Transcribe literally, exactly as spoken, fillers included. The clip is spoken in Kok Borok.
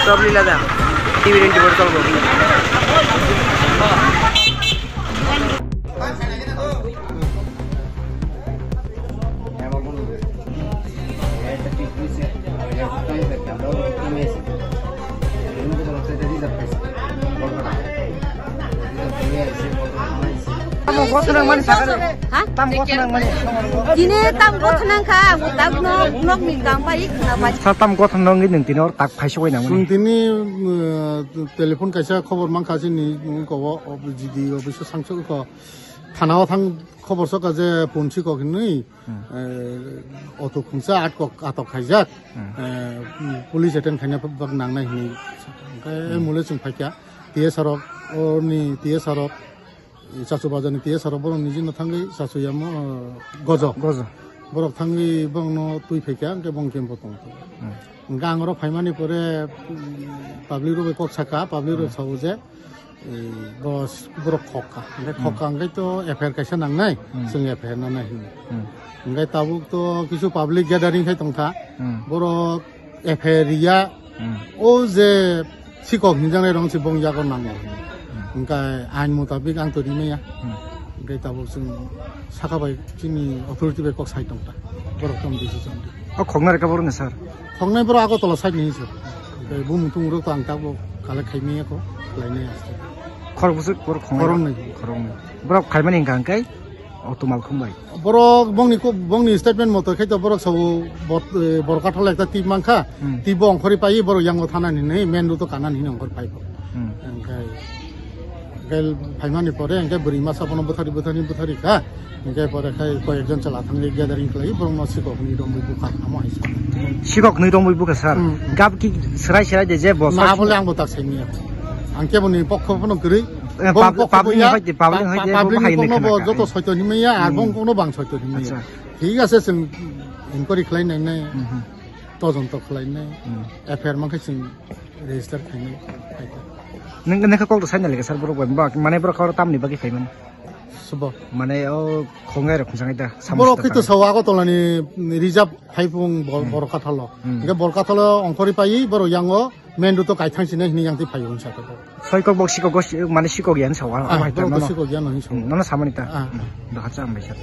Chop lila da. T V twenty-four cholbo. Tamo gothnang mani sakare. Ha? Tam gothnang mani. Dine tam gothnang kha, ang tak nok, nok ni kam pai khna pai. Sa tam gothnang nang ngi nung tini or tak phai sogoi nang mani. Chwng tini, uh, telephone kaisa khobor mankha chini ko G D office o sangsu ko thana o thang khobor soka je punsi kok hinwi. Hmm. Eh, auto khungsa atkok atok khaijak. Hmm. Eh, police attend khaina bak nangnai hinwi. Hwnkhe, hmm, mole chwng phaikha T S R rok, oni T S R rok, Chachu bazar ni T S R rok borok niji no thangwi Chachu yamo, eh, gojo. Gojo. Borok thangwi borokno twi phaikha, hwnkhe bong kempo tongkha. Hmm. Hwnkhe ang oro phaimani pore, mm, public rok bai kok sakha, public rok, hmm, sao je, Ei, boss, borok khokha. Hwnkhe, hmm, khokha hwnkhe to F I R kaisa nangnai, hmm, chwng F I R nanai hwnwi. Hmm. Hwnkhe tabuk to kisu public gathering khai tongkha. Hmm. Borok F I R riya, hmm, o je sikok hinjaknai rong se bong yago nango. Hmm. Hwnkhe ain mutabik ang to rimaya. Hmm. Hwnkhe tabuk chwng saka bai chini authority bai kok sai tongkha. Borok tong decision ri. O khoknai rwkha borokni sir? Khoknai borok Agartala side ni sir. Tei bumung tumung rok to ang tabuk collect khai manya kho, khlai nai aste. Khorok bwswk borok khoknai? Khoroknwi. Khoroknwi. Borok khaimani hwnkha hwnkhe auto malkhung bai. Borok bongni ko, bongni statement moto khai to borok sao bot-, eh, Borkathal ekta tip mankha, hmm, tip bo ongkhorwi pai borok yango thanani hinwi main road o kanani hinwi ongkhor pai bo. Hmm. Hwnkhe Hwnkhe phaimani pore hwnkhe bwrwi masa bono bwthari bwthari bwthari kha. Hwnkhe pore khai koyekjon chwla thangwi gathering khlai borokno sikok hwnwi romwi bukha amo hai sa. Sikok hwnwi romwi bukha sir. Hmm. Gab ki serai serai de je bo na sir. Bole ang bo tak sai manya. Ang kebo ni pokho phano kwrwi. Eh, bo pub-, pokho public bo ya, ni hoite, public ni pa-, hoite pa-, bo public ni hai hwnwi kokno khna bo kha. Joto soito hwnwi manya, ar, hmm, bong kokno bang soito hwnwi manya. Acha. Thik ase, chwng inquiry khlai nai nai. Hmm, hmm. Todonto khlai nai. Hmm. F I R mankhe chwng register khainai, khaikha. Nung, nung khe kok to saina leka sir borok bai, ba, mane borok khe oro tamni bagwi phaimani? Subo. Mane o khongnai rok khungsangnai da, samung borok sita khe to tangwi. Sao Agartala ni reserve phai phung bor-, hmm, Borkathalo. Hmm. Hwnkhe Borkathalo ongkhorwi paiwi borok yango main road o kaithang sinai hwnwi yang twi phaio hwnsa khe. Soi kok bok sikok go si-, mane sikok yan sao, ah, ah, hai borok to nono. Sikok yan hwnwi sao. Hmm, nono samani ta. Ah. Hmm, doha cha hambai sir.